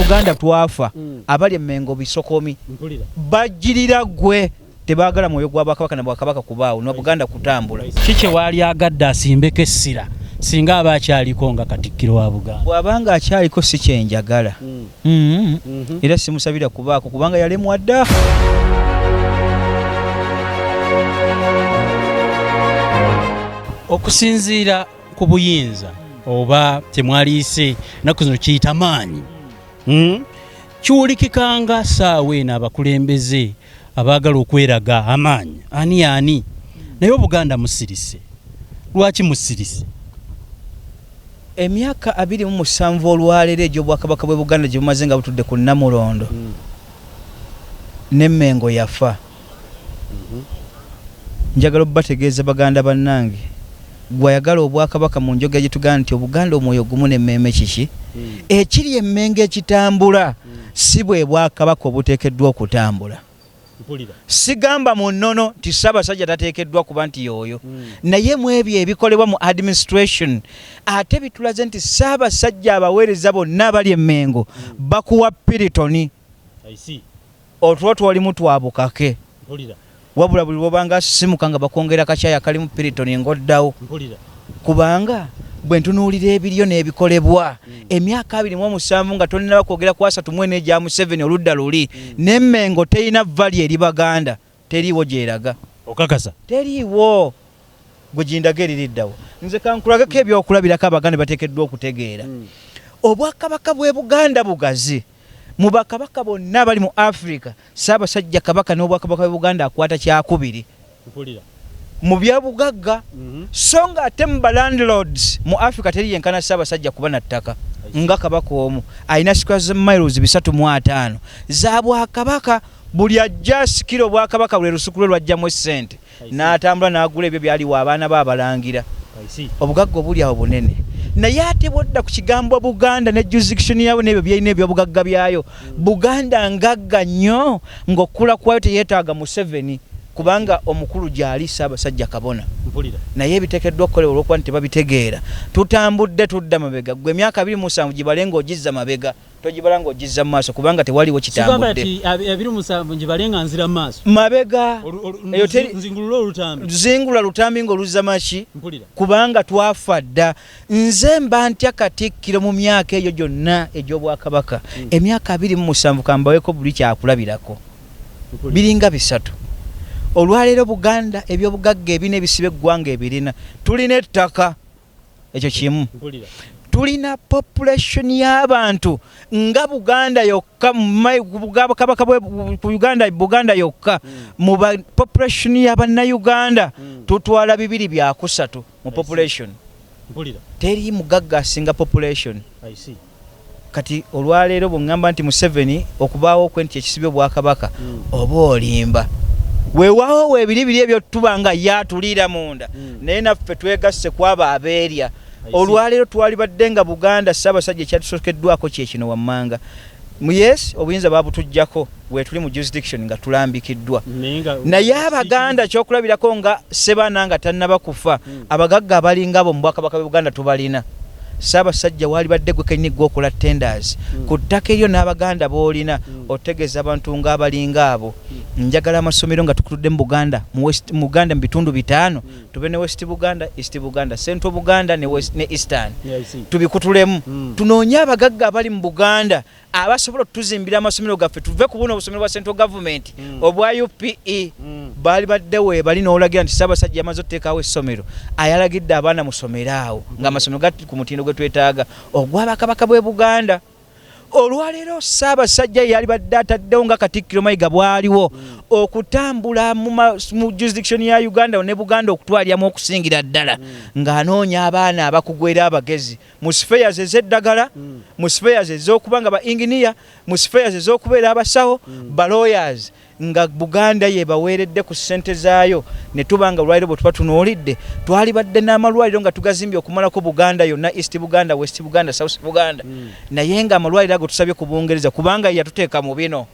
Buganda twafa. Abali Emmengo bisokomi bajjirira ggwe, tebaagala mwoyo gwa Bwakabaka na Bwakabaka kubaawo na Buganda kutambula. Ki kye waalyagadde asimbeko essira singa aba akyaliko nga Katikkiro wa Buganda? Bw'aba nga akyaliko si kye njagala. Era simusabira kubaako kubanga yalemwa dda. Okusinziira ku buyinza oba kyemwaliise ennaku zino kiyita maanyi, Kiwulikikanga ssaawa eno abakulembeze abaagala okweraga amaanyi ani yaani, naye Obuganda musirise. Lwaki musirise? Emyaka 27 olwaleero egy'Obwakabaka bw'e Buganda gye bumaze nga butudde ku Nnamulondo, ne Mmengo yafa. Njagala obategeeza baganda bannange, gwe ayagala Obwakabaka mu njogera gye tugamba nti Obuganda omwoyo gumu n'emmeeme kiki? Ekiri Emmengo ekitambula si bwe Bwakabaka obuteekeddwa okutambula. Sigamba mu nnono nti Ssaabasajja tateekeddwa kuba nti y'oyo, naye mu ebyo ebikolebwa mu administration ate bitulaze nti Ssaabasajja abaweereza bonna abali Emmengo bakuwa piritoni. Otulo twolimu twabukake. Wabula buli lwobanga asisimuka nga bakwongera kacyayi akalimu piritoni ng'oddawo. Kubanga bwe ntunuulira ebiriyo n'ebikolebwa emyaka 27 nga tonnaba kwogera ku 34 egya Museveni oludda luli, n'Emmengo terina vali eri Baganda, teriiwo gy'eraga. Okakasa? Teriiwo. Gwe gindaga eririddawo. Nze kankulageko ebyokulabirako Abaganda bateekeddwa okutegeera. Obwakabaka bw'e Buganda bugazi. Mu bakabaka bonna abali mu Africa, Ssaabasajja Kabaka n'Obwakabaka bw'e Buganda akwata kyakubiri mu byabugagga, so nga ate mu ba landlords mu Africa teri yenkana Ssaabasajja kuba na ttaka nga Kabaka omu alina square miles 350 za Bwakabaka. Buli ajja asikira Obwakabaka lwe lusuku lwe lwajjamu essente n'atambula n'agula ebyo byaliwa abaana be abalangira. Obugagga obuli awo bunene, naye ate bwodda ku kigambo Buganda ne jurisdiction yayo n'ebyo byerina ebyobugagga byayo, Buganda ngagga nnyo ng'okukula kwayo teyeetaaga Museveni kubanga omukulu gyali Ssaabasajja Kabona. Naye ebiteekeddwa okukolebwa olw'okuba nti tebabitegeera, tutambudde tudda mabega. Ggwe emyaka 27 gibale ng'ogizza mabega, togibala ng'ogizza mu maaso kubanga tewaliwo kitambudde. 27 ngibale nga nzira mu maaso. Mabega. Eyo teri nzingulula olutambi. Zingula lutambi ng'oluzza maki? Kubanga twafa dda. Nze mba ntya Katikkiro mu myaka eyo gyonna egy'Obwakabaka, emyaka 27 kambaweko buli kyakulabirako. Biringa bisatu. Olwaleero Buganda ebyobugagga ebina ebisiba eggwanga ebirina. Tulina ettaka, ekyo kimu. Tulina population y'abantu nga Buganda yokka, Bwakabaka ku Uganda, Buganda yokka mu population y'Abannayuganda tutwala 2 3 mu population. Teri mugagga asinga population. Kati olwaleero bweŋŋamba nti Museveni okubaawo kwe nti ekisibye Obwakabaka, oba olimba. Weewaawo weebiri biri ebyo tuba nga ye atuliira munda, naye naffe twegasse ku abo abeerya. Olwaleero twalibadde nga Buganda Ssaabasajja ekyatusokeddwako kye kino wammanga. Yes, obuyinza babutuggyako, weetuli mu jurisdiction nga tulambikiddwa, naye Abaganda kyokulabirako nga Ssebaana nga tannaba kufa, abagagga abalinga abo mu Bwakabaka bwe Buganda tubalina. Ssaabasajja waalibadde gwe kennyini gwe okola tenders ku ttaka eryo n'Abaganda b'olina, otegeeza abantu ng'abalinga abo. Njagala amasomero nga tukutudde mu Buganda, mu West, mu Buganda mu bitundu bitaano, tube ne West Buganda, East Buganda, Central Buganda ne West, ne Eastern. Tubikutulemu, tunoonye abagagga abali mu Buganda abasobola okutuzimbira amasomero gaffe, tuve ku buno obusomero bwa central government obwa UPE. Baali badde weebali n'olagira nti Ssaabasajja yamaze okuteekawo essomero, ayalagidde abaana musomere awo, ng'amasomero gali ku mutindo gwe twetaaga ogw'Abakabaka bw'e Buganda. Olwaleero Ssaabasajja ye yalibadde ataddewo nga Katikkiro Mayiga bw'aliwo okutambula mu jurisdiction ya Uganda ne Buganda okutwaliramu okusingira ddala, ng'anoonya abaana abakugu era abagezi mu spheres ez'eddagala, mu spheres ez'okuba nga ba engineer, mu spheres ez'okubeera abasawo, ba lawyers. Nga Buganda yebaweeredde ku ssente zaayo, ne tuba nga olwaliro bwe tuba tunuulidde, twalibadde n'amalwaliro nga tugazimbye okumalako Buganda yonna, East Buganda, West Buganda, South Buganda. Naye nga amalwaliro ago tusabye ku Bungereza, kubanga yatuteeka mu bino,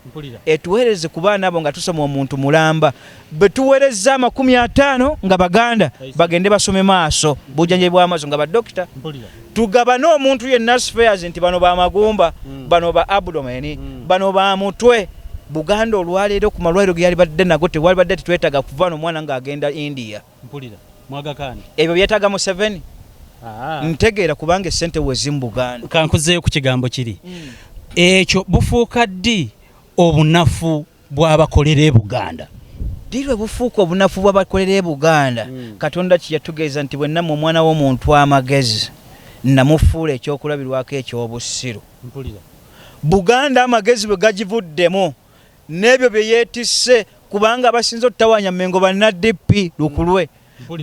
etuweereze ku baana abo nga tusoma omuntu mulamba. Bwe tuweerezza 50 nga Baganda bagende basome maaso, bujjanjabi bw'amaaso nga badokita, tugabane omuntu yenna spheres nti bano ba magumba, bano ba abdomen, bano ba mutwe. Buganda olwaleero ku malwaliro ge yalibadde nago tewalibadde tetwetaaga kuva nomwana ng'agenda India. Ebyo byetaaga Museveni. Ntegeera, kubanga essente wezi mu Buganda. Kankuzeeyo ku kigambo kiri ekyo. Bufuuka ddi obunafu bw'abakolera e Buganda? Ddi lwe bufuuka obunafu bw'abakolera e Buganda? Katonda kiyatugeeza nti bwe nammwe omwana w'omuntu amagezi namufuula ekyokulabirwako eky'obusiru. Buganda amagezi bwe gagivuddemu n'ebyo bye yeetisse, kubanga abasinze otutawaanya Mmengo banna DP lukulwe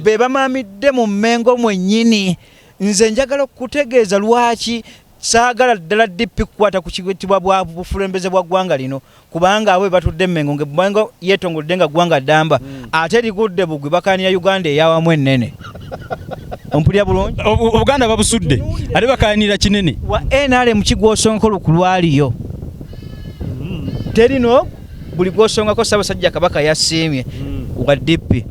be bamaamidde mu Mmengo mwennyini. Nze njagala okutegeeza lwaki saagala ddala DP kukwata ku kitibwa bwa bukulembeze bwa ggwanga lino, kubanga abo batudde Mmengo nga Mmengo yeetongoledde nga ggwanga ddamba, ate ligudde bugwi bakaanira Uganda eyawamu ennene. Ompulira bulungi? Obuganda babusudde ate bakaanira kinene. Wa NRM ki gw'osongako lukulwaliyo? Teri no buli gw'osongako Ssaabasajja Kabaka yasiimye. Wa DP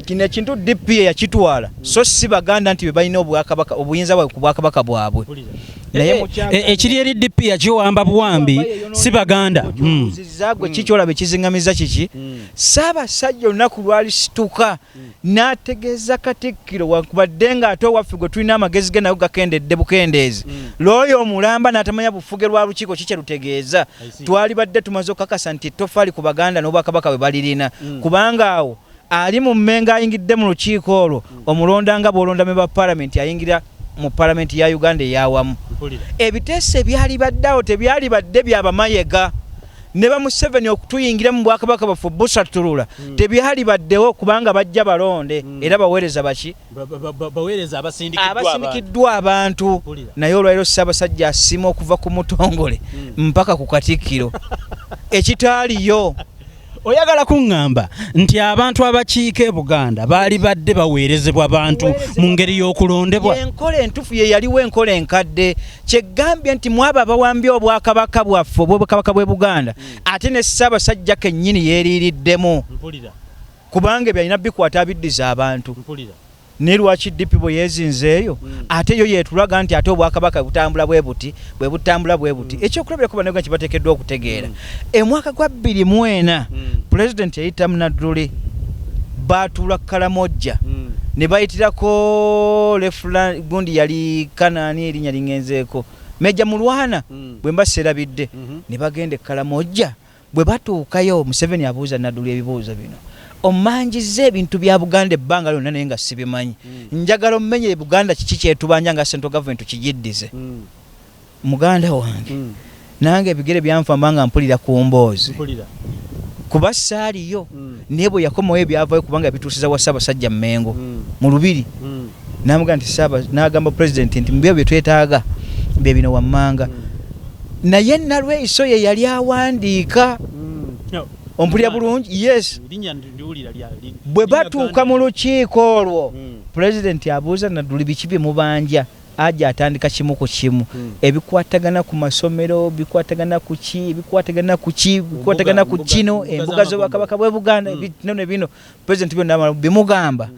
kino ekintu DP yakitwala, so si Baganda nti be balina obwakabaka, obuyinza bwabwe ku bwakabaka bwabwe. Naye ekiri eri DP yakiwamba buwambi, si Baganda. Gwe kikyolaba ekiziŋŋamiza kiki? Ssaabasajja olunaku lwalisituka n'ategeeza Katikkiro, wankubadde ng'ate owaffe gwe tulina amagezi ge nago gakendedde bukendeezi, looyo omulamba n'atamanya bufuge lwa lukiiko ki kye lutegeeza, twalibadde tumaze okukakasa nti ettofaali ku Baganda n'obwakabaka bwe balirina, kubanga awo ali mu Mmengo ayingidde mu lukiiko olwo, omulonda nga bw'olonda memba wa paalamenti ayingira mu paalamenti ya Uganda eyawamu. Ebiteeso ebyali baddeawo tebyali badde byabamayega ne ba Museveni okutuyingira mu bwakabaka bwaffe busattulula, tebyali baddewo, kubanga bajja balonde era baweereza baki? Abasindikiddwa abantu. Naye olwaliro Ssaabasajja asiima okuva ku mutongole mpaka ku Katikkiro, ekitaaliyo. Oyagala kuŋŋamba nti abantu abakiika e Buganda baali badde baweerezebwa bantu mu ngeri y'okulondebwa? Enkola entuufu ye yaliwo, enkola enkadde. Kyegambye nti mwabo abawambye obwakabaka bwaffe, obwobwakabaka bw'e Buganda, ate ne Ssaabasajja kennyini yeeriiriddemu, kubanga ebyalina bikwata abiddiza abantu. Naye lwaki DP bwe yeezinzeeyo, ate yo yeetulaga nti ate obwakabaka butambula bwe buti, bwe butambula bwe buti? Ekyokulabirako, bannayuganda kye bateekeddwa okutegeera, emwaka gwa 2004 pulezidenti yayita Nadduli, baatuula Kalamojja ne bayitirako lefula gundi yali Kanaani, erinnya liŋŋenzeeko, Meja Mulwana bwe mba seerabidde, ne bagenda e Kalamojja. Bwe batuukayo, Museveni abuuza Nadduli ebibuuzo bino: "Omanjiza ebintu bya Buganda ebbanga lyonna naye nga sibimanyi. Njagala omenye Buganda kiki kyetubanja nga central government tukigiddize." Muganda wange, nange ebigere byanfamba nga mpulira ku mboozi, kuba saaliyo. Naye bwe yakomawo ebyavayo, kubanga yabituusiza wa Ssaabasajja Mmengo mu Lubiri, namugamba nti n'agamba pulezidenti nti mubyo bye twetaaga bye bino wammanga. Naye Nalweyiso ye yali awandiika. Ompulira bulungi? Yes. Bwe batuuka mu lukiiko olwo, pulezidenti abuuza Nadduli biki bye mubanja. Aja atandika kimu ku kimu, ebikwatagana ku masomero, bikwatagana ku ki, bikwatagana ku ki, bikwatagana ku kino, embuga z'obwakabaka bw'e Buganda, bino ne bino. Pulezidenti byonna bimugamba.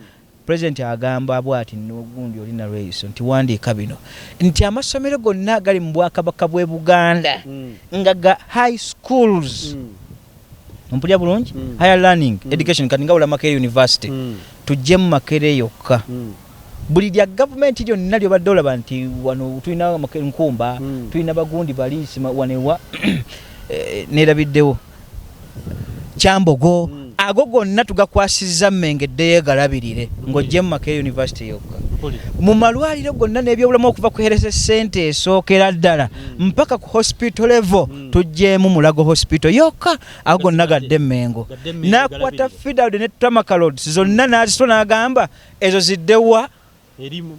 Pulezidenti agamba bw'ati nogundi oli Nalweyiso nti wandiika bino nti amasomero gonna agali mu bwakabaka bw'e Buganda nga ga high schools, ompulira bulungi, higher learning education, kati nga bula Makerere University, tujje mu Makerere yokka, buli lya gavumenti lyonna lyobadde olaba nti wano tulina Nkumba, tulina bagundi bali wanewa, nerabiddewo Kyambogo, ago gonna tugakwasizza Mmengo eddeyo egalabirire, ng'ojje mu Makerere University yokka. Mu malwaliro gonna n'ebyobulamu, okuva ku health center esookera ddala mpaka ku hospital level, tuggyemu Mulago Hospital yokka, ago gonna gadde Mmengo. N'akwata feeder road ne tarmac roads zonna n'azitwa, n'agamba ezo ziddewa.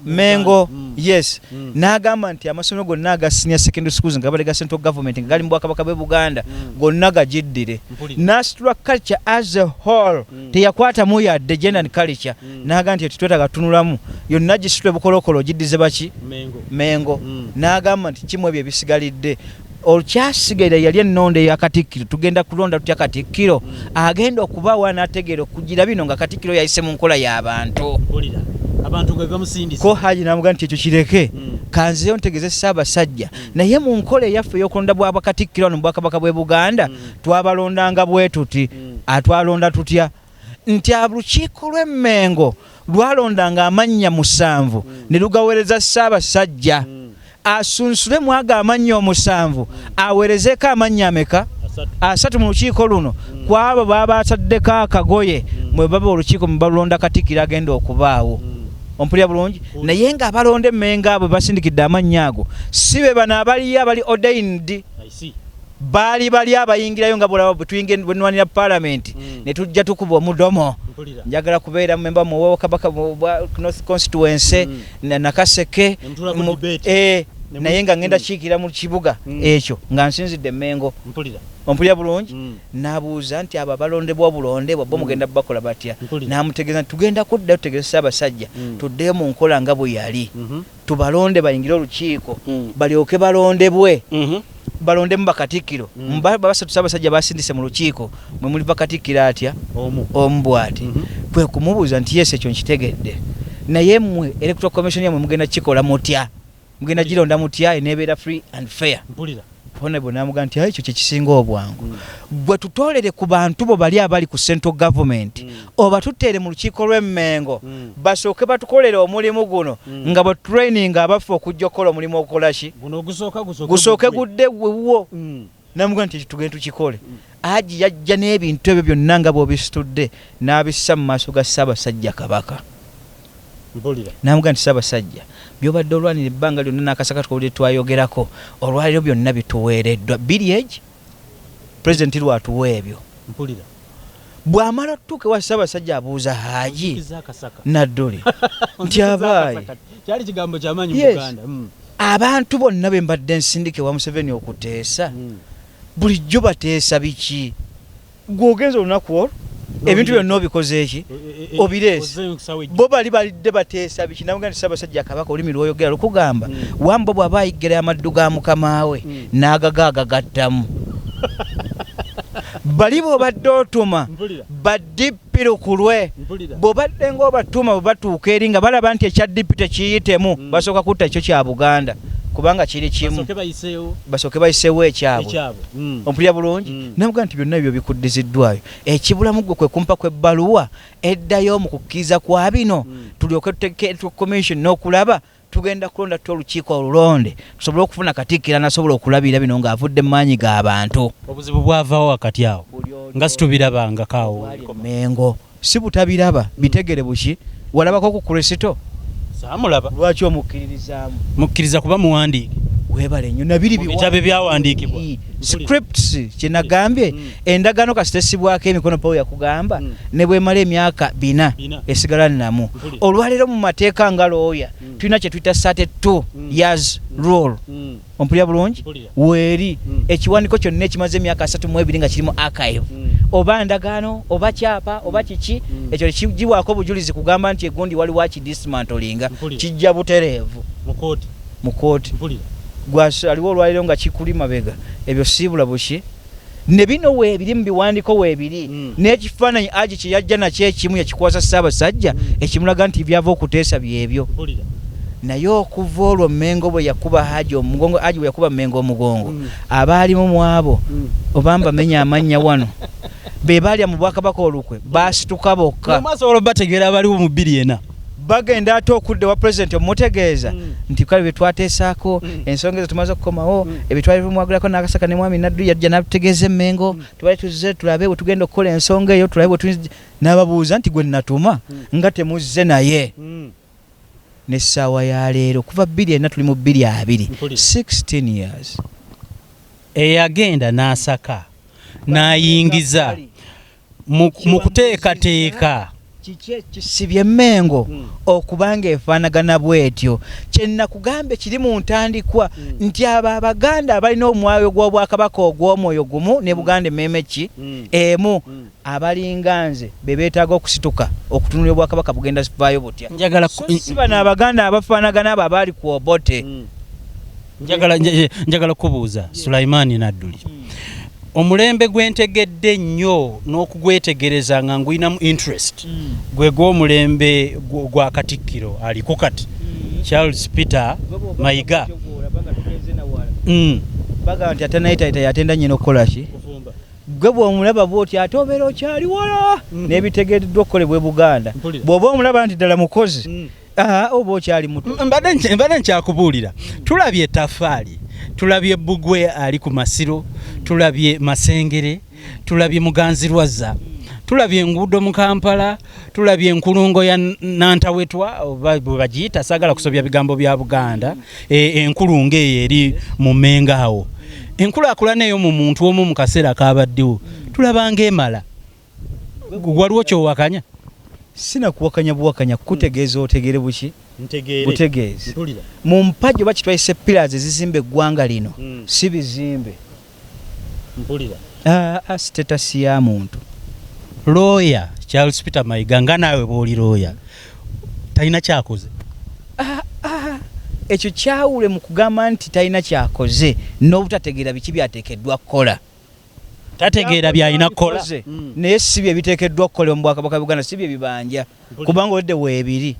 Mengo. Yes. N'agamba nti amasomero gonna aga senior secondary schools nga bali ga central government, nga gali mu bwakabaka bwe Buganda, gonna gagiddire. N'asitula culture as a whole. Teyakwatamu yadde gender and culture. N'agamba nti tetwetaaga tunulamu yonna, gisitule bukolokolo, giddize baki? Mengo. N'agamba nti kimu ebyo ebisigalidde olkyasigaira yali ennonda eya Katikkiro. Tugenda kulonda tutya Katikkiro agenda okubaawo n'ategeera okugira bino nga Katikkiro yayise mu nkola y'abantu? Ko Haji namuga nti ekyo kireke, kanzeyo ntegeeze Ssaabasajja. Naye mu nkola eyaffe ey'okulonda bwa bakatikkiro wano mu bwakabaka bw'e Buganda, twabalondanga bwe tuti. Atwalonda tutya? Nti olukiiko lw'Emmengo lwalondanga amannya 7 ne lugaweereza Ssaabasajja asunsule mu ago amannya 7, aweerezeeko amannya ameka? 3 mu lukiiko luno. Ku abo baba ataddeko akagoye, mwe baba olukiiko mwe balonda Katikkiro agenda okubaawo. Ompulira bulungi? Naye nga abalonda Emmengo abo basindikidde amannya ago si be bano abaliyo abali ordained. Baali bali abayingirayo nga bulaba bwe tunwanira palamenti ne tujja tukuba omudomo, njagala kubeera memba mu Kabaka North constituency, Nakaseke, naye nga ngenda kiikira mu kibuga ekyo nga nsinzidde Emmengo. Ompulira bulungi? N'abuuza nti abo abalondebwa obulondebwa bo mugenda bakola batya? N'amutegeeza nti tugenda kuddayo tutegeeze Ssaabasajja, tuddeyo mu nkola nga bwe yali, tubalonde bayingire olukiiko, balyoke balondebwe, balondemu bakatikkiro. Basatu Ssaabasajja basindise mu lukiiko mwe muli bakatikkiro atya? Omu bw'ati. Kwe kumubuuza nti yes, ekyo nkitegedde, naye mmwe electoral commission yammwe mugenda kikola mutya? Mugenda gironda mutya eneebeera free and fair? Honorable namuga nti ekyo kyekisinga obwangu, gwe tutoolere ku bantu bo bali abali ku central government, oba tuteere mu lukiiko lw'Emmengo, basooke batukolere omulimu guno nga bwe training abaffe okujja okukola omulimu ogukola ki, gusooke gudde wuwo. Namuga nti ekyo tugende tukikole. Aji yajja n'ebintu ebyo byonna nga bw'obisitudde n'abissa mu maaso ga Ssaabasajja Kabaka. Namuga nti Ssaabasajja, byobadde olwanira ebbanga lyonna n'akasaka twawulire twayogerako, olwaliro byonna bituweereddwa biri egi pulezidenti lwatuwa ebyo. Bw'amala otutuuka ewa Ssaabasajja, abuuza Haaji Nadduli nti abaayi, abantu bonna be mbadde nsindika ewa Museveni okuteesa, bulijjo bateesa biki? Gwe ogenza olunaku olwo ebintu byonna obikoze eki? Obireese. Bo bali balidde bateesa biki? Namuga nti Ssaabasajja Kabaka, olulimi lwoyogera lukugamba, wambo bw'aba ayiggera amaddu ga mukama we n'agaga agagattamu. Bali bw'obadde otuma ba DP lukulwe, bw'obadde ng'obatuma, bwe batuuka eri nga balaba nti ekya DP tekiyitemu, basooka kutta ekyo kya Buganda kubanga kiri kimu, basooke bayiseewo ekyabwe. Ompulira bulungi? Namuga nti byonna ebyo bikuddiziddwayo, ekibulamu gwe kwe kumpa kw'ebbaluwa eddayo mu kukkiriza kwa bino, tulyoke tutegeke commission n'okulaba tugenda kulonda tutya olukiiko olulonde, tusobole okufuna Katikkiro anasobola okulabira bino ng'avudde mu maanyi g'abantu. Obuzibu bwavaawo wakati awo nga situbirabangakaawo. Mengo si butabiraba, bitegere buki. Walabako ku Kristo? Saamulaba. Lwaki omukkiririzaamu? Mukkiriza kuba muwandiike. Weebale nnyo. Nabiri Mu bitabo ebyawandiikibwa. Scripts kyenagambye, endagaano kasita essibwako emikono, Paul yakugamba, ne bwemala emyaka 4 esigala nnamu. Olwaleero mu mateeka nga looya tulina kye tuyita 32 years rule. Ompulira bulungi? Weeri ekiwandiiko kyonna ekimaze emyaka 32 nga kiri mu archive, oba ndagaano oba kyapa oba kiki, ekyo tekigibwako obujulizi kugamba nti egundi waliwo akidismantlinga. Kijja butereevu mu kooti. Aliwo olwaliro nga kikuli mabega ebyo siibula buki ne bino weebiri mu biwandiiko weebiri. N'ekifaananyi agi kye yajja nakyo ekimu yakikwasa Ssaabasajja, ekimulaga nti byava okuteesa byebyo. Naye okuva olwo Mengo bwe yakuba Haji omugongo, Haji bwe yakuba Mengo omugongo, abaalimu mu abo oba mbamenya amannya wano be baalya mu bwakabaka olukwe baasituka bokka. Mwasobola obategeera abaliwo mu 2004? Bagenda ate okudda ewa pulezidenti omutegeeza nti kale bye twateesaako, ensonga ezo tumaze okukomawo, ebyo twali tumwagalako n'akasaka ne mwami Naddu yajja n'atutegeeza Emmengo, tubale tuzze tulabe bwe tugenda okukola ensonga eyo, tulabe bwe tuyinza. N'ababuuza nti gwe natuma nga temuzze naye n'essaawa ya leero kuva 2004, tuli mu 2020, 16 years. Eyagenda n'asaka n'ayingiza mu kuteekateeka. Kiki ekisibye Mengo okubanga efaanagana bwetyo? Kyenakugambye kiri mu ntandikwa nti abo Abaganda abalina omwoyo gw'obwakabaka ogw'omwoyo gumu ne Buganda emmeeme ki emu, abalinga nze be beetaaga okusituka okutunulira obwakabaka bugenda vaayo butya. Njagala So si bano Abaganda abafaanagana abo abaali ku Obote. Njagala kubuuza Sulaimani Nadduli, omulembe gwentegedde nnyo n'okugwetegereza nga nguyinamu interest gwe gw'omulembe gwa Katikkiro aliko kati, Charles Peter Mayiga. Bagamba nti atanayitayita yatenda nnyina okukola ki? Gwe bw'omulaba bw'oti ate obeera okyali wala n'ebitegeereddwa okukolebwa e Buganda. Bw'oba omulaba nti ddala mukozi, oba okyali muto. Mbadde nkyakubuulira, tulabye Tafaali, tulabye Bugwe ali ku Masiro, tulabye Masengere, tulabye Muganzirwazza, tulabye enguudo mu Kampala, tulabye enkulungo ya Nantawetwa oba bwe bagiyita, saagala kusobya bigambo bya Buganda, enkulungo eyo eri mu Mmengo awo. Enkulaakulana eyo mu muntu omu mu kaseera kabaddewo tulaba ng'emala. Waliwo kyowakanya? Sinakuwakanya buwakanya, kutegeeza otegere buki butegeezi mu mpagi oba kitwayise pillars ezizimba eggwanga lino, si bizimbe. Status ya muntu. Lawyer Charles Peter Mayiga, nga naawe bw'oli lawyer, talina kyakoze? Ekyo kyawule mu kugamba nti talina kyakoze n'obutategeera biki byateekeddwa kukola. Tategeera byalina kukola. Bikoze, naye si bye biteekeddwa kukolebwa mu bwakabaka bwa Buganda, si bye bibanja, kubanga olwedde weebiri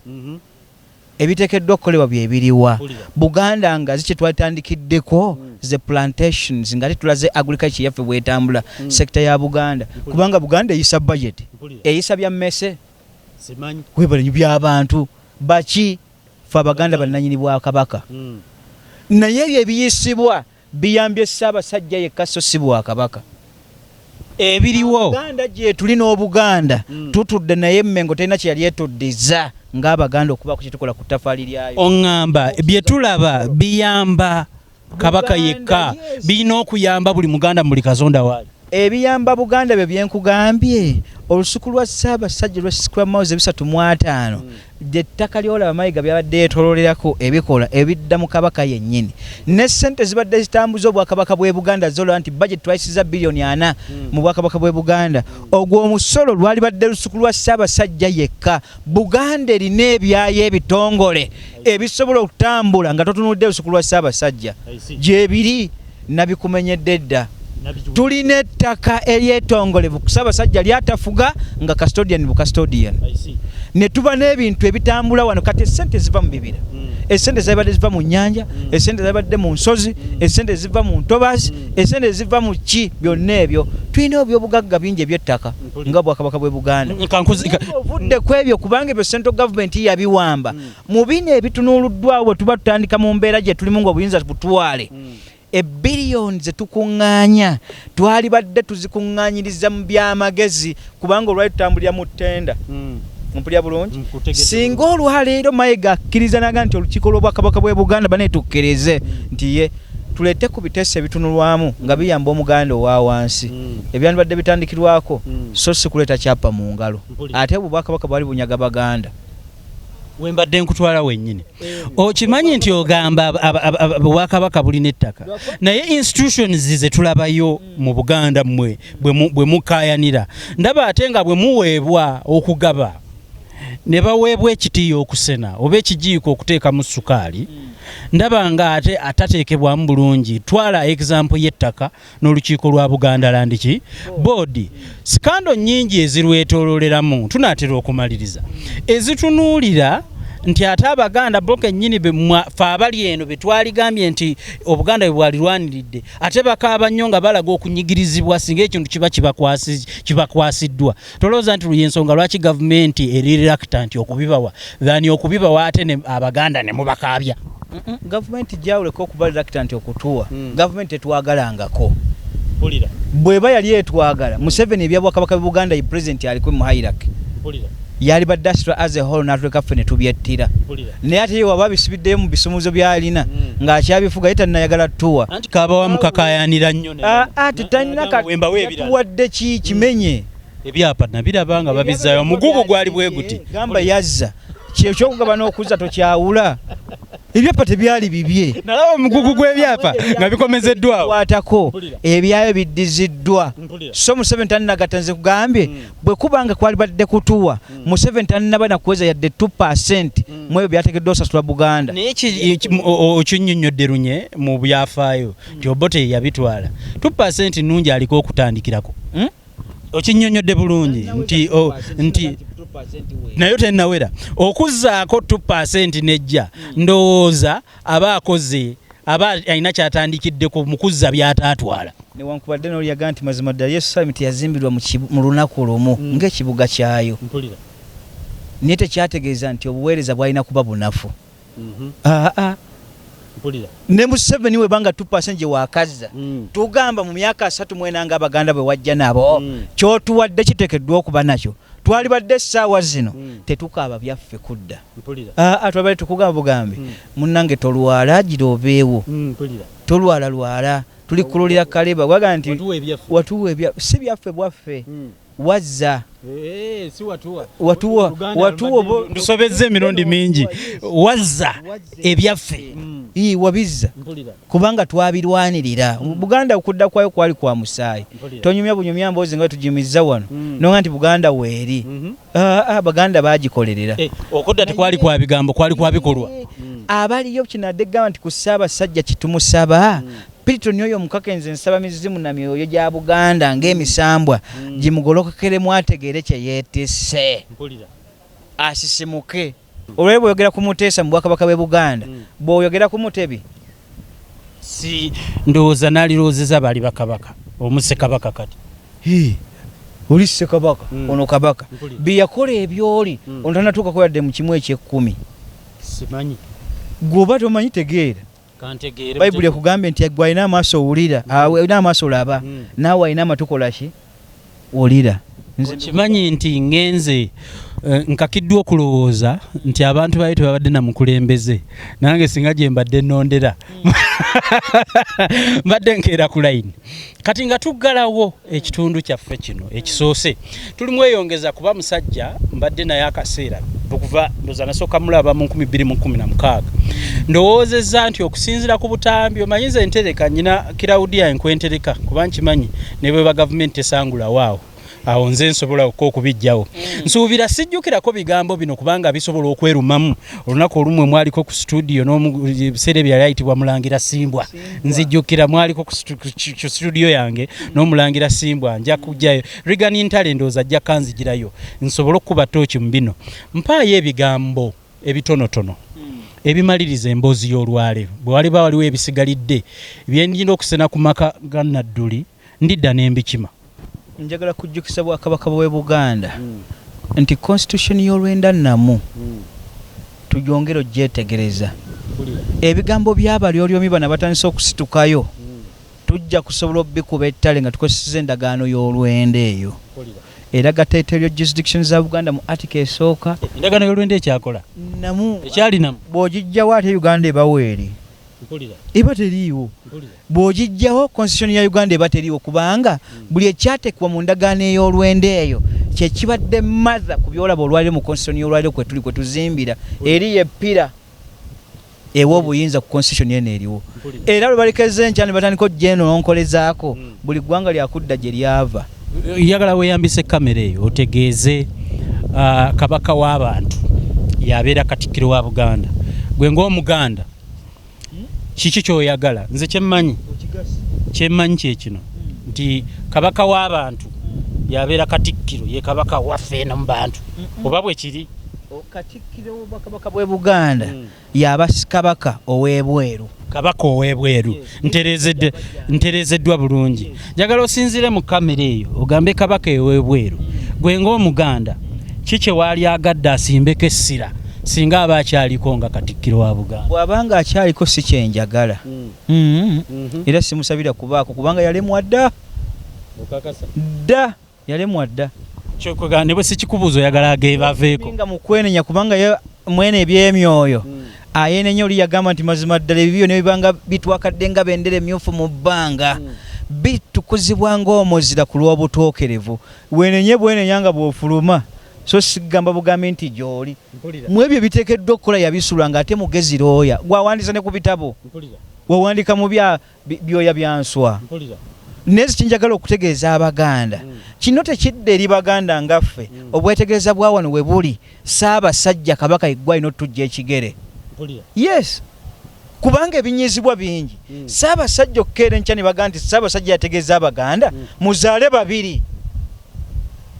ebiteekeddwa okukolebwa byebiriwa. Buganda nga zi kyetwatandikiddeko ze plantations, nga tetulaze agriculture yaffe bwetambula, sector ya Buganda, kubanga Buganda eyisa budget, eyisa bya mmese webale by'abantu baki? Fe Abaganda bannanyini bwakabaka, naye ebyo ebiyisibwa biyambye Ssaabasajja yekka, so si bwakabaka. Ebiriwo. Buganda gye tuli n'Obuganda tutudde, naye Mmengo terina kye yali etuddiza ng'Abaganda okubaako kye tukola ku ttafaali lyayo. Oŋŋamba bye tulaba biyamba Kabaka yekka? Birina okuyamba buli Muganda mu buli kazonda waali. Ebiyamba Buganda bye byenkugambye, olusuku lwa Ssaabasajja lwa square miles 350, ettaka lyolaba Mayiga byabadde yeetololerako ebikola ebidda mu Kabaka yennyini, ne ssente zibadde zitambuza obwakabaka bw'e Buganda zolaba nti budget twayisiza biliyoni 40 mu bwakabaka bw'e Buganda. Ogwo omusolo lwali badde lusuku lwa Ssaabasajja yekka. Buganda erina ebyayo ebitongole ebisobola okutambula nga totunulidde lusuku lwa Ssaabasajja, gyebiri nabikumenyedde dda. Tulina ettaka eryetongolevu Ssaabasajja lyatafuga nga custodian bu custodian, ne tuba n'ebintu ebitambula wano. Kati esente ziva mu bibira, esente zibadde ziva mu nnyanja, esente zibadde mu nsozi, esente ziva mu ntobazi, esente ziva mu ki, byonna ebyo tulina ebyobugagga bingi ebyettaka nga bwakabaka bwe Buganda. Ovudde ku ebyo, kubanga ebyo central government yabiwamba. Mu bino ebitunuuluddwawo bwe tuba tutandika mu mbeera gye tulimu ng'obuyinza butwale, ebbiliyoni ze tukuŋŋaanya twalibadde tuzikuŋŋaanyiriza mu byamagezi, kubanga olwali tutambulira mu ttenda. Mpulira bulungi? Singa olwaleero Mayiga akkiriza naga nti olukiiko lw'obwakabaka bw'e Buganda bane tukkirize nti ye tuleete ku biteeso ebitunulwamu nga biyamba Omuganda owa wansi, ebyandibadde bitandikirwako, so si kuleeta kyapa mu ngalo. Ate obwo bwakabaka bwali bunyaga Baganda. Wembadde nkutwala wennyini, okimanyi nti ogamba obwakabaka bulina ettaka, naye institutions ze tulabayo mu Buganda mmwe bwe mukayanira, ndaba ate nga bwe muweebwa okugaba ne baweebwa ekitiiyo okusena oba ekijiiko okuteekamu sukaali, ndaba nga ate atateekebwamu bulungi. Twala example y'ettaka n'olukiiko lwa Buganda Land ki Board, scandal nnyingi ezirwetoololeramu. Tunaatera okumaliriza, ezitunuulira nti ate Abaganda bo kennyini fe abali eno be twaligambye nti Obuganda bwe bwalirwaniridde, ate bakaaba nnyo nga balaga okunyigirizibwa singa ekintu kiba kibakwasiddwa. Tolowooza nti yensonga lwaki gavumenti eri reluctant okubibawa than okubibawa ate Abaganda ne mubakaabya? Gavumenti gyawuleka okuba reluctant okutuwa. Gavumenti tetwagalangako. Bweba yali etwagala, Museveni ebyabwakabaka bwe Buganda, ye president aliko mu hierarchy, yali badde asitula as a whole n'atuleka ffe ne tubyettira. Naye ate ye waba abisibiddeyo mu bisumuzo by'alina ng'akyabifuga, ye tannayagala tuwa. Anti kabawamu kakayanira nnyo. Tetalina tuwadde ki kimenye. Ebyapa nabiraba nga babizaayo, omugugu gwali bwe guti. Gamba yazza kyekyokugaba n'okuzza tokyawula. Ebyapa tebyali bibye. Nalaba omugugu gw'ebyapa nga bikomezeddwawo. Kwatako ebyayo biddiziddwa. So Museveni tannagatta, nze kugambye bwe kuba nga kwalibadde kutuwa, Museveni tannaba nakuweza yadde 2% mu ebyo byateekeddwa osasula Buganda. Naye okinnyonnyodde lunye mu byafaayo nti Obote yabitwala 2% nnungi aliko okutandikirako. Okinnyonnyodde bulungi nti nayo tennawera okuzzaako 2% nejja. Ndowooza aba akoze, aba alina kyatandikiddeko mu kuzza byataatwala. Newankubadde n'olyaga nti mazima ddala Yerusalemu teyazimbirwa mu lunaku lumu ng'ekibuga kyayo, naye tekyategeeza nti obuweereza bwalina kuba bunafu. Aa, ne Museveni webanga 2% gye wakazza, tugamba mu myaka 34 nga Abaganda bwe wajja nabo, kyotuwadde kiteekeddwa okuba nakyo. Twalibadde essaawa zino tetukaaba byaffe kudda. Aa, twabadde tukugamba bugambe, munnange tolwala, gira obeewo, tolwala lwala, tuli kululira kaleba gwaga nti watuwa ebya si byaffe bwaffe wazza watuwa watuwa Ntusobezza emirundi mingi, wazza ebyaffe. Ii, wabizza kubanga twabirwanirira. Buganda okudda kwayo kwali kwa musaayi. Tonyumya bunyumya mboozi nga tugimizza wano nonga nti Buganda weeri. Ah, Baganda bagikolerera. Okudda tekwali kwa bigambo, kwali kwa bikolwa. Abaliyo kinadde gamba nti ku Ssaabasajja kitumusaba Piritoni oyo omukake, nze nsaba mizimu na myoyo gya Buganda ng'emisambwa gimugolokokeremu ategeere kye yeetisse, asisimuke. Olwali bw'oyogera ku Muteesa mu bwakabaka bw'e Buganda, bw'oyogera ku Mutebi Si ndowooza nalirowoozeza bali bakabaka omusekabaka kati. Hii, oli ssekabaka, ono kabaka bye yakola ebyoli ono tanatuukako yadde mu kimu ekyekumi. Simanyi. Gweoba tomanyi, tegeera. Kantegeere. Bayibuli ekugambye nti gwe alina amaaso owulira, alina amaaso olaba, naawe alina amatu kolaki olira. Nze Okimanyi nti ngenze nkakiddwa okulowooza nti abantu bayo tebabadde na mukulembeze. Nange singa gye mbadde nnondera, mbadde nkeera ku layini. Kati nga tuggalawo ekitundu kyaffe kino ekisoose, tulimweyongeza kuba musajja mbadde naye akaseera okuva ndoza nasooka mulaba mu 2016. Ndowoozezza nti okusinziira ku butambi, omanyi nze ntereka nyina kirawudiya enkwentereka kuba nkimanyi ne bweba gavumenti tesangulawo awo awo nze nsobola okko okubijjawo. Nsuubira sijjukirako bigambo bino kubanga bisobola okwerumamu olunaku olumwe. Mwaliko ku studio n'ebiseera ebyo yali ayitibwa Mulangira Simbwa. Nzijjukira mwaliko ku studio yange n'Omulangira Simbwa. Nja kujjayo Regan Ntale, ndowooza ajja kanzigirayo nsobole okukuba tooki mu bino. Mpaayo ebigambo ebitonotono ebimaliriza emboozi y'olwaleero. Bwe waliba waliwo ebisigalidde byendinda okusena ku maka ga Nadduli, ndidda n'embikima. Njagala kujjukisa bwakabaka bw'e Buganda nti constitution y'olwenda namu tugyongere ogyetegereza. Ebigambo by'abalyolyomi bano abatandise okusitukayo tujja kusobola obikuba ettale nga tukozeseza endagaano y'olwenda eyo eraga territorial jurisdiction za Buganda mu article esooka. Endagaano y'olwenda ekyakola? Namu. Ekyalinamu? Bw'ogijjawo ate Uganda ebawo eri eba teriiwo. Bw'ogijjawo constitution ya Uganda eba teriiwo, kubanga buli ekyatekebwa mu ndagaano ey'olwenda eyo kyekibadde mother ku byolaba olwaliro mu constitution y'olwaliro kwe tuli kwe tuzimbira eri yeppira ewa obuyinza ku constitution eno eriwo. Era lwe balekeza enkya ne batandika ojjenonkolezaako, buli ggwanga lyakudda gye lyava. Njagala weeyambise kamera eyo otegeeze kabaka w'abantu yabeera katikkiro wa Buganda. Gwe ng'Omuganda kiki kyoyagala? Nze kyemmanyi kyekino nti kabaka w'abantu yabeera katikkiro, ye kabaka waffe eno mu bantu, oba bwe kiri? Katikkiro w'obwakabaka bw'e Buganda yaba kabaka ow'ebweru. Kabaka ow'ebweru. Ntereezeddwa bulungi. Njagala osinziire mu kamera eyo ogambe kabaka ow'ebweru, gwe ng'Omuganda ki kye waali agadde asimbeko essira singa aba akyaliko nga katikkiro wa Buganda? Bw'abanga akyaliko si kyenjagala. Era simusabira kubaako kubanga yalemwa dda dda, yalemwa dda. Kyokwega ne bwe sikikubuuza, oyagala agebaveeko? Nga mu kwenenya, kubanga ye mwene ebyemyoyo ayenenya. Oli yagamba nti mazima ddala ebibi byonna bibanga bitwakadde nga bendera emyufu mu bbanga. Okuzibwa ng'omuzira ku lw'obutuukirivu. Wenenye bwenenya nga bw'ofuluma, so sigamba bugambi nti gy'oli. Mu ebyo ebiteekeddwa okukola yabisula ng'ate mugezi looya. Gwawandiisa ne ku bitabo. Wawandika mu bya byoya bya nswa. Naye kinjagala okutegeeza Abaganda, kino tekidda eri Baganda nga ffe. Obwetegereza bwa wano we buli, Ssaabasajja Kabaka ye ggwe alina otujja ekigere. Yes. Kubanga ebinyizibwa bingi. Ssaabasajja okukeera enkya ne bagamba nti Ssaabasajja yategeeza Abaganda, muzaale babiri.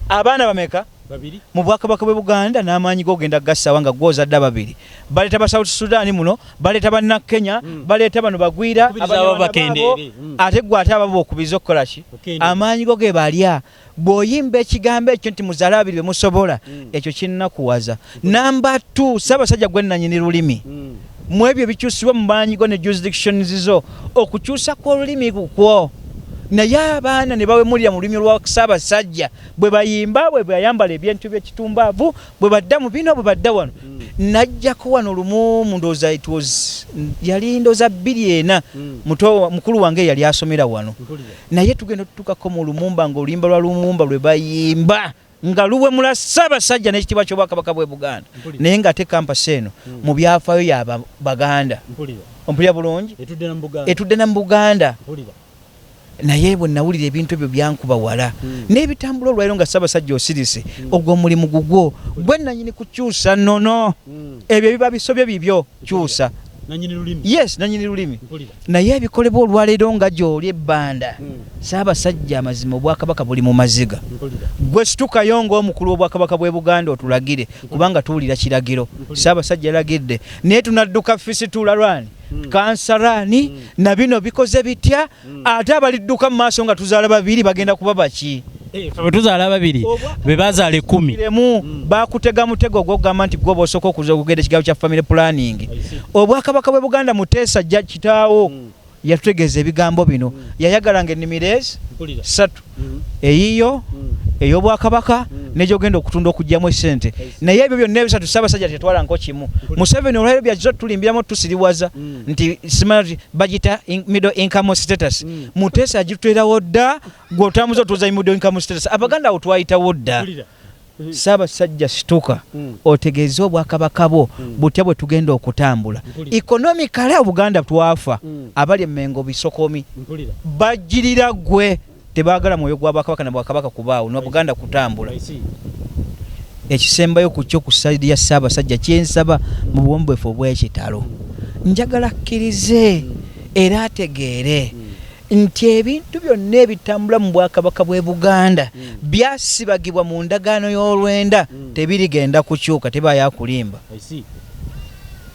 Abaana bameka? Babiri. Mu Bwakabaka bw'e Buganda n'amaanyi go ogenda kugassaawa nga ggwe ozadde ababiri. Baleeta ba South Sudan muno, baleeta banna Kenya, baleeta bano bagwira, Okubiriza Abanyarwanda abo bakendeere. baabo. Ate ggwe ate ababo okubiriza okukola ki? Okendeera. Amaanyi go ge balya. Bw'oyimba ekigambo ekyo nti muzaale ababiri be musobola, ekyo kinnakuwaza. Namba 2, Ssaabasajja gwe nnannyini lulimi. Mu ebyo ebikyusibwa mu maanyi go ne jurisdictions zo, okukyusa kw'olulimi kukwo. Naye abaana ne bawemulira mu lulimi lwa Ssaabasajja bwe bayimba, bwe bayambala ebintu by'ekitumbaavu, bwe badda mu bino, bwe badda wano. Najjako wano lumu mu ndowooza it was, yali ndowooza 2004, muto, mukulu wange yali asomera wano. Naye tugenda otutuukako mu Lumumba ng'oluyimba lwa Lumumba lwe bayimba nga luwemula Ssaabasajja n'ekitiibwa ky'Obwakabaka bw'e Buganda. Naye ng'ate kampasi eno mu byafaayo ya Baganda. Ompulira bulungi? Etudde na mu Buganda. Etudde na mu Buganda. Naye bwe nawulira ebintu ebyo byankuba wala. N'ebitambula olwaliro nga Ssaabasajja osirise, ogwo omulimu gugwo. Gwe nannyini kukyusa nnono. Ebyo ebiba bisobye bibyo, kyusa. Nannyini lulimi. Yes, nannyini lulimi. Naye ebikolebwa olwaleero nga gy'oli ebbanda, Ssaabasajja amazima Obwakabaka buli mu maziga. Gwe situkayo ng'omukulu w'Obwakabaka bw'e Buganda otulagire, kubanga tuwulira kiragiro. Ssaabasajja yalagidde. Naye tunadduka fisituula lwani? Kansarani, na bino bikoze bitya? Ate abalidduka mu maaso nga tuzaala babiri bagenda kuba baki? Ffe bwe tuzaala babiri, be bazaala 10. Kiremu, bakutega mutego ogw'okugamba nti gwe bw'osooka okuza okugenda ekigambo kya family planning. Obwakabaka bw'e Buganda Muteesa ajja kitaawo yatutegeeza ebigambo bino. Yayagalanga ennimiro ezi 3. Eyiyo, ey'Obwakabaka, n'egy'ogenda okutunda okuggyamu essente. Naye ebyo byonna ebisatu Ssaabasajja teyatwala nko kimu. Museveni olwaleero by'azze otulimbiramu otusiriwaza nti simanyi nti bagiyita middle income status. Muteesa yagituteerawo dda, gwe otambuza otuuza middle income status. Abaganda awo twayitawo dda. Ssaabasajja situka otegeeze Obwakabaka bwo butya bwe tugenda okutambula. Economically Obuganda twafa, abali e Mmengo bisokomi bajjirira ggwe, tebaagala mwoyo gwa Bwakabaka na Bwakabaka kubaawo na Buganda kutambula. Ekisembayo ku kyo ku side ya Ssaabasajja kye nsaba mu buwombeefu obw'ekitalo, njagala akkirize era ategeere nti ebintu byonna ebitambula mu Bwakabaka bw'e Buganda byasibagibwa mu ndagaano y'olwenda, tebirigenda kukyuka, tebaayo akulimba.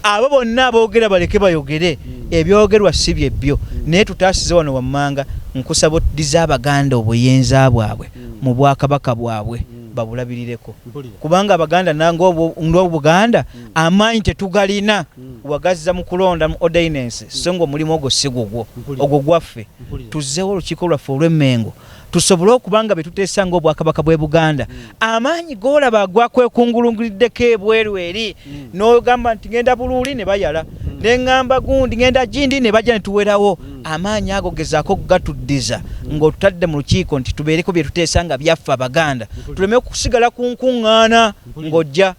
Abo bonna aboogera baleke bayogere, ebyogerwa si bye byo. Naye tutaasize wano wammanga, nkusaba otuddize Abaganda obuyinza bwabwe mu Bwakabaka bwabwe, babulabirireko. Kubanga Abaganda ng'Obuganda amaanyi tetugalina, wagazza mu kulonda mu ordinance, so ng'omulimu ogwo si gugwo, ogwo gwaffe. Tuzzeewo olukiiko lwaffe olw'Emmengo tusobole okuba nga bye tuteesa ng'Obwakabaka bw'e Buganda. Amaanyi g'olaba agwakwekungulungiriddeko ebweru eri, n'ogamba nti ngenda Buluuli ne bayala, ne ŋŋamba gundi ngenda gindi ne bajja ne tuwerawo. Amaanyi ago gezaako okugatuddiza ng'otutadde mu lukiiko nti tubeereko bye tuteesa nga byaffe Abaganda, tuleme kusigala ku nkuŋŋaana ng'ojja.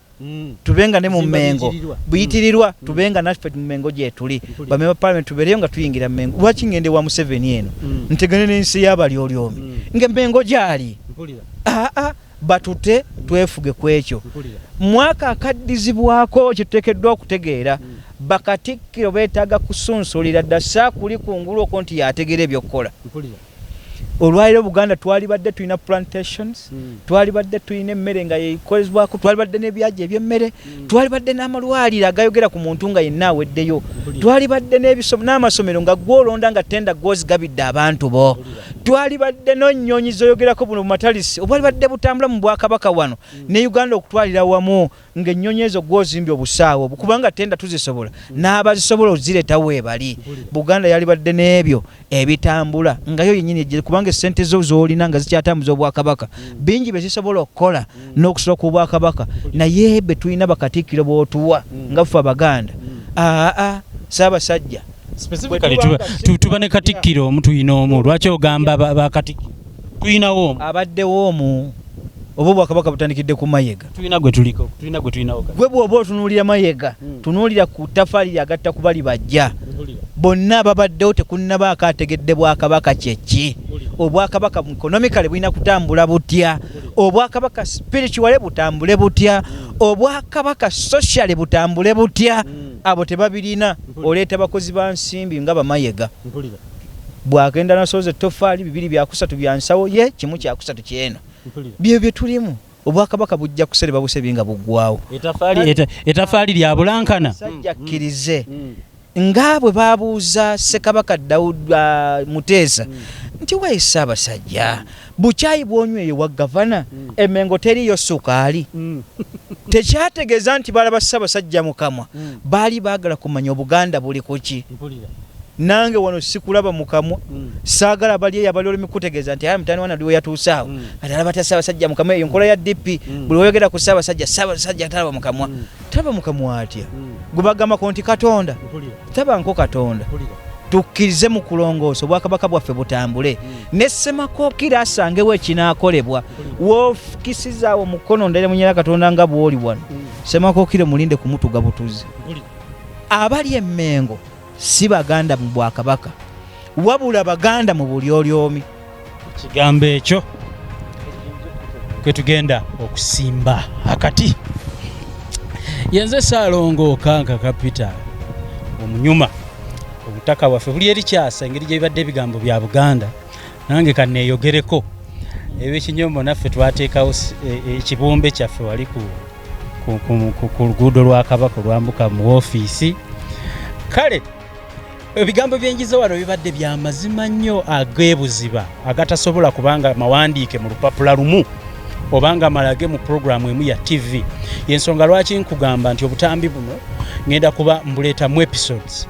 Tubenga ne mu Mmengo buyitirirwa, tubenga naffe mu Mmengo gye tuli, bamemba parliament tubeereyo nga tuyingira Mmengo. Lwaki ngende wa Museveni eno ntegane n'ensi y'abalyolyoomi nga Mmengo gyali? Aa, batute twefuge ku ekyo. Mwaka akaddizibwako kye tuteekeddwa okutegeera, bakatikkiro beetaaga kusunsulira dda saakuli kungulu okwo nti y'ategeera ebyokukola. Olwaleero Buganda twalibadde tulina plantations, twalibadde tulina emmere nga yeekozebwako, twalibadde n'ebyaji eby'emmere, twalibadde n'amalwaliro agayogera ku muntu nga yenna aweddeyo, twalibadde n'amasomero nga gw'olonda nga tenda gw'ozigabidde abantu bo, twalibadde n'ennyonyi z'oyogerako buno bumatalisi obwalibadde butambula mu Bwakabaka wano ne Uganda okutwalira wamu, ng'ennyonyi ezo gw'ozimbye obusaawe obwo, kubanga tenda tuzisobola n'abazisobola ozireeta weebali. Buganda yalibadde n'ebyo ebitambula nga yo yennyini ejje, kubanga essente zo z'olina nga zikyatambuza Obwakabaka, bingi bye zisobola okukola n'okusula ku Bwakabaka. Naye be tulina bakatikkiro b'otuwa nga ffe Abaganda, aa, Ssaabasajja. Specifically tuba ne katikkiro omu, tuyina omu. Lwaki ogamba bakatikkiro? Tuyinawo omu. Abaddewo omu. Oba obwakabaka butandikidde ku Mayega? Tulina gwe tuliko, tulina gwe tulinawo kati. Gwe bw'oba otunuulira Mayega, tunuulira ku ttafaali lyagatta ku bali bajja bonna ababaddewo, tekunnabaako ategedde bwakabaka kyeki. Obwakabaka economically bulina kutambula butya? Obwakabaka spiritually butambule butya? Obwakabaka socially butambule butya? Abo tebabirina. Oleeta bakozi ba nsimbi nga Bamayega. Bwagenda nasoza ettofaali bibiri byakusatu bya nsawo ye, kimu kyakusatu kyeno. Bye bye tulimu. Obwakabaka bujja kusereba busebi nga buggwawo. Etafaali lya bulankana. Sajja kkirize nga bwe babuuza Ssekabaka Dawud Muteesa nti, "Wayi Ssaabasajja, bukyayi bw'onyweye wa gavana, Emengo teriiyo sukaali?" Tekyategeeza nti balaba Ssaabasajja mu kamwa, baali baagala kumanya Obuganda buli kuki. Nange wano sikulaba mu kamwa, saagala bali eyo abali olumi kutegeeza nti aya mutani wana we yatuuse awo ati alaba ta Ssaabasajja mu kamwa. Eyo nkola ya DP. Buli weyogera ku Ssaabasajja, Ssaabasajja talaba mu kamwa. Talaba mu kamwa atya? Gwe bagambako nti Katonda tabanko Katonda. Tukkirize mu kulongoosa obwakabaka bwaffe butambule, ne Ssemakookiro asangewo ekinaakolebwa. Wookisizaawo mukono ndere munyera Katonda nga bw'oli wano. Ssemakookiro mulinde kumutuga butuzi. Abali Emmengo si Baganda mu bwakabaka, wabula Baganda mu bulyolyomi. Ekigambo ekyo kwe tugenda okusimba akati. Yenze Saalongo Kanka Kapita omunyuma. Obutaka bwaffe buli eri kyasa engeri gye bibadde ebigambo bya Buganda. Nange kaneeyogereko ebyekinyomo. Naffe twateekawo ekibumbe kyaffe wali ku luguudo lwa Kabaka olwambuka mu woofiisi. Kale ebigambo byenjiza wano bibadde bya mazima nnyo ag'ebuziba, agatasobola kubanga mawandiike mu lupapula lumu obanga malage mu puroguramu emu ya TV. Yensonga lwaki nkugamba nti obutambi buno ngenda kuba mbuleetamu episodes.